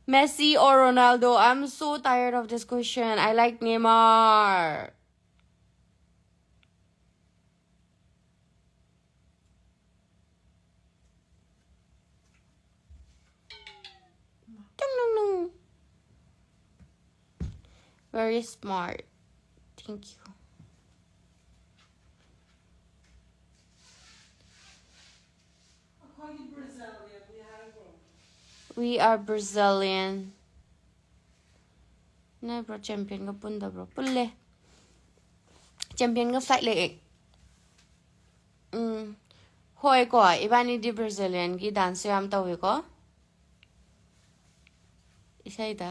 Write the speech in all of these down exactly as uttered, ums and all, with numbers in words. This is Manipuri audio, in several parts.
Messi or Ronaldo? I'm so tired of this question. I like Neymar. Ding, ding, ding. Very smart. Thank you. We are Brazilian. ꯅꯣꯏ ꯕ꯭ꯔꯣ ꯆꯦꯝꯄꯤꯌꯟꯒ ꯄꯨꯟꯗꯕ꯭ꯔꯣ? ꯄꯨꯜꯂꯦ꯫ ꯆꯦꯝꯄꯤꯌꯟꯒ ꯐ꯭ꯂꯥꯏꯠ ꯂꯩ ꯑꯩ꯫ ꯎꯝ꯫ ꯍꯣꯏꯀꯣ, ꯏꯕꯥꯅꯤꯗꯤ ꯕ꯭ꯔꯥꯖꯤꯂꯤꯌꯟꯒꯤ ꯗꯥꯟꯁꯁꯨ ꯌꯥꯝ ꯇꯧꯋꯦꯀꯣ ꯏꯁꯩꯗ꯫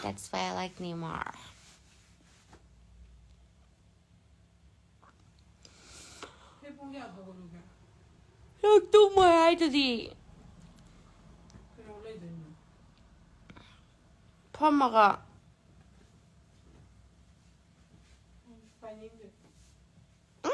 That's why I like Neymar. ꯅꯪ ꯇꯨꯝꯃꯣ ꯍꯥꯏꯗꯨꯗꯤ꯫ ꯐꯝꯃꯒ꯫ ꯎꯝ꯫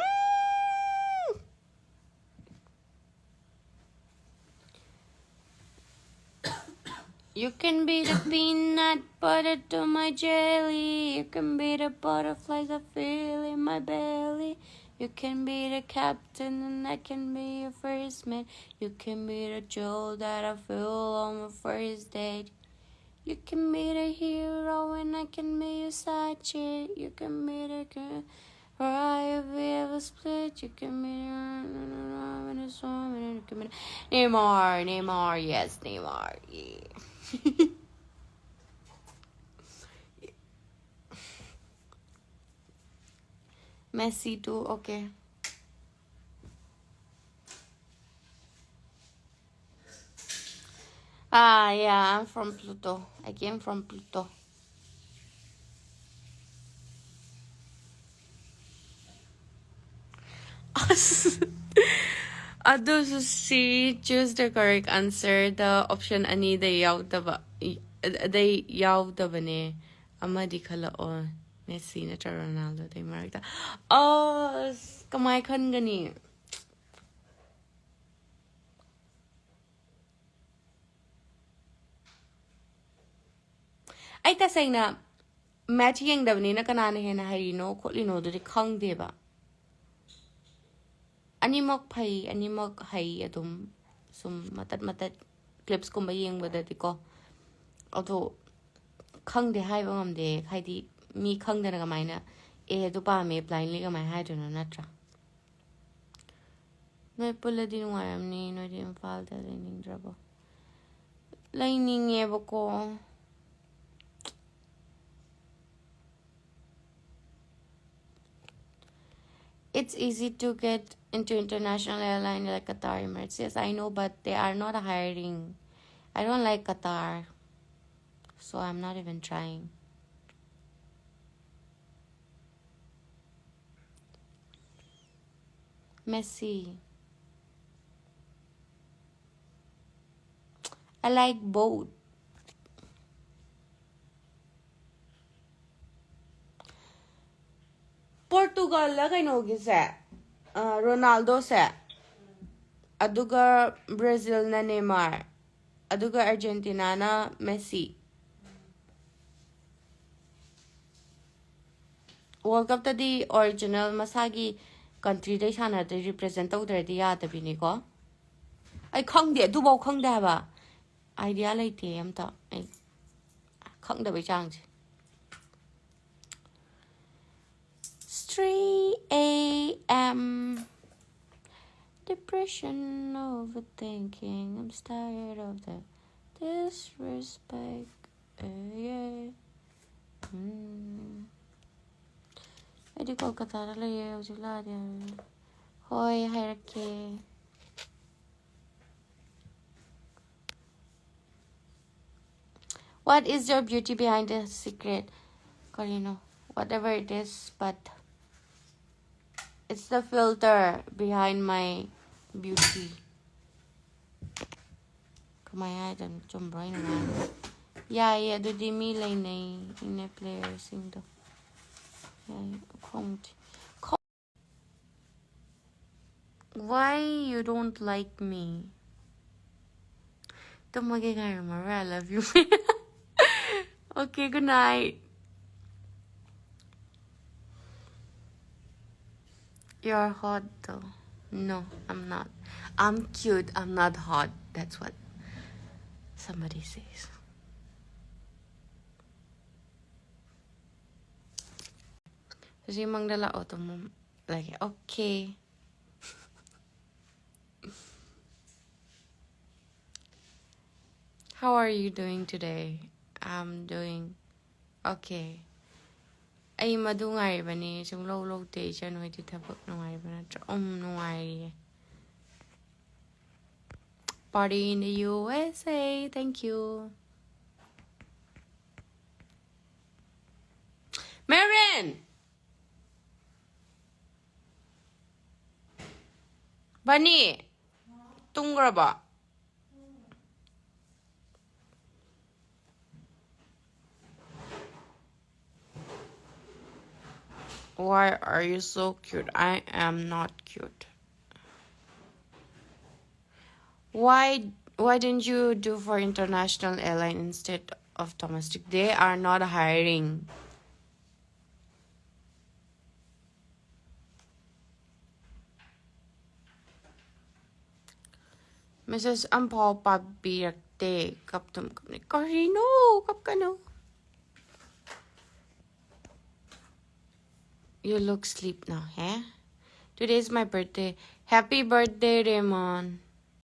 You can be the peanut butter to my jelly. You can be the butterflies I feel in my belly. You can be the captain and I can be your first mate. You can be the joy that I feel on my first date. You can be the hero and I can be your side chick. You can be the girl. Or if we ever split, you can be the, no, no, no, I'm in a storm and you can be the Neymar, Neymar, yes, Neymar, yeah. Messi too, okay. Ah, yeah, I'm from Pluto. I came from Pluto. ꯑꯗꯨꯁꯨ ꯁꯤ choose the correct answer the option ꯑꯅꯤꯗ ꯌꯥꯎꯗꯕ, ꯗ ꯌꯥꯎꯗꯕꯅꯦ꯫ ꯑꯃꯗꯤ ꯈꯜꯂꯛꯑꯣ꯫ ꯃꯦꯁꯤ ꯅꯠꯇ꯭ꯔ ꯔꯣꯅꯥꯜꯗꯣꯗꯩ ꯃꯔꯛꯇ꯫ ꯑꯁ, ꯀꯃꯥꯏ ꯈꯟꯒꯅꯤ? ꯑꯩ ꯇꯁꯦꯡꯅ ꯃꯦꯠꯁ ꯌꯦꯡꯗꯕꯅꯤꯅ ꯀꯅꯥꯅ ꯍꯦꯟꯅ ꯍꯩꯔꯤꯅꯣ ꯈꯣꯠꯂꯤꯅꯣꯗꯨꯗꯤ ꯈꯪꯗꯦꯕ꯫ ꯑꯅꯤꯃꯛ ꯐꯩ, ꯑꯅꯤꯃꯛ ꯍꯩ ꯑꯗꯨꯝ, ꯁꯨꯝ ꯃꯇꯠ ꯃꯇꯠ ꯀ꯭ꯂꯤꯞꯁꯀꯨꯝꯕ ꯌꯦꯡꯕꯗꯗꯤꯀꯣ꯫ ꯑꯗꯣ ꯈꯪꯗꯦ, ꯍꯥꯏꯕ ꯉꯝꯗꯦ꯫ ꯍꯥꯏꯗꯤ ꯃꯤ ꯈꯪꯗꯅ ꯀꯃꯥꯏꯅ "ꯑꯦ, ꯑꯗꯨ ꯄꯥꯝꯃꯦ" ꯕ꯭ꯂꯥꯏꯟꯂꯤ ꯀꯃꯥꯏꯅ ꯍꯥꯏꯗꯣꯏꯅꯣ, ꯅꯠꯇ꯭ꯔꯥ? ꯅꯣꯏ ꯄꯨꯜꯂꯗꯤ ꯅꯨꯡꯉꯥꯏꯔꯝꯅꯤ꯫ ꯅꯣꯏꯗꯤ ꯏꯝꯐꯥꯜꯗ ꯂꯩꯅꯤꯡꯗ꯭ꯔꯕꯣ? ꯂꯩꯅꯤꯡꯉꯦꯕꯀꯣ꯫ It's easy to get into international airline like Qatar Emirates. Yes, I know, but they are not hiring. I don't like Qatar, so I'm not even trying. Messi. I like both. ꯄꯣꯔꯇꯨꯒꯜꯗ ꯀꯩꯅꯣꯒꯤꯁꯦ, ꯑ, ꯔꯣꯅꯥꯜꯗꯣꯁꯦ, ꯑꯗꯨꯒ ꯕ꯭ꯔꯥꯖꯤꯜꯅ ꯅꯦꯃꯥꯔ, ꯑꯗꯨꯒ ꯑꯥꯔꯖꯦꯟꯇꯤꯅꯥꯅ ꯃꯦꯁꯤ꯫ ꯋꯥꯔꯜ ꯀꯞꯇꯗꯤ ꯑꯣꯔꯤꯖꯤꯅꯦꯜ ꯃꯁꯥꯒꯤ ꯀꯟꯇ꯭ꯔꯤꯗꯩ ꯁꯥꯟꯅꯗ꯭ꯔꯗꯤ, ꯔꯤꯄ꯭ꯔꯖꯦꯟ ꯇꯧꯗ꯭ꯔꯗꯤ ꯌꯥꯗꯕꯤꯅꯤꯀꯣ꯫ ꯑꯩ ꯈꯪꯗꯦ, ꯑꯗꯨꯐꯥꯎ ꯈꯪꯗꯦ ꯍꯥꯏꯕ꯫ ꯑꯥꯏꯗꯤꯌꯥ ꯂꯩꯇꯦ ꯑꯝꯇ꯫ ꯑꯩ ꯈꯪꯗꯕꯩ ꯆꯥꯡꯁꯦ꯫ It's three a.m. Depression, overthinking. I'm tired of the disrespect. Yeah, yeah. ꯎꯝ꯫ ꯑꯩꯗꯤ ꯀꯣꯜꯀꯇꯥꯗ ꯂꯩꯌꯦ, ꯍꯧꯖꯤꯛ ꯂꯥꯛꯑꯗꯤ ꯍꯥꯏꯔꯛꯑꯣ꯫ ꯍꯣꯏ, ꯍꯥꯏꯔꯛꯀꯦ꯫ What is your beauty behind the secret? ꯀꯔꯤꯅꯣ? Whatever it is, but it's the filter behind my beauty. ꯀꯃꯥꯏ ꯍꯥꯏꯗꯣꯏꯅꯣ? ꯆꯨꯝꯕ꯭ꯔꯣ ꯑꯩꯅ ꯉꯥꯡꯉꯤꯗꯣ? ꯌꯥꯏꯌꯦ, ꯑꯗꯨꯗꯤ ꯃꯤ ꯂꯩꯅꯩ, ꯏꯅꯦ ꯄ꯭ꯂꯦꯌꯔꯁꯤꯡꯗꯣ꯫ ꯌꯥꯏꯌꯦ, ꯈꯣꯡꯗꯦ꯫ Why you don't like me? ꯇꯨꯝꯃꯒꯦ ꯉꯥꯏꯔꯝꯃꯔꯣꯏ, I love you. Okay, good night. You're hot though. No, I'm not. I'm cute. I'm not hot. That's what somebody says. ꯍꯧꯖꯤꯛ ꯃꯪꯗ ꯂꯥꯛꯑꯣ, ꯇꯨꯝꯃ ꯂꯩꯒꯦ꯫ Okay. How are you doing today? I'm doing okay. ꯑꯩ ꯃꯗꯨ ꯉꯥꯏꯔꯤꯕꯅꯤ, ꯁꯨꯡꯂꯧ ꯂꯧꯗꯦ꯫ ꯏꯆꯟ ꯍꯣꯏꯗꯤ ꯊꯕꯛ ꯅꯨꯡꯉꯥꯏꯕ ꯅꯠꯇ꯭ꯔꯣ? ꯎꯝ, ꯅꯨꯡꯉꯥꯏꯔꯤꯌꯦ꯫ Party in the U S A. Thank you. Marin! Bunny! ꯇꯨꯝꯈ꯭ꯔꯕꯣ? Why are you so cute? I am not cute. Why why didn't you do for international airline instead of domestic? They are not hiring. Message ꯑꯝꯐꯥꯎ ꯄꯥꯕꯤꯔꯛꯇꯦ꯫ ꯀꯞꯇꯨꯝ ꯀꯞꯅꯤ꯫ ꯀꯔꯤꯅꯣ? ꯀꯞꯀꯅꯨ꯫ You look sleep now, eh? Today is my birthday. Happy birthday, Raymond.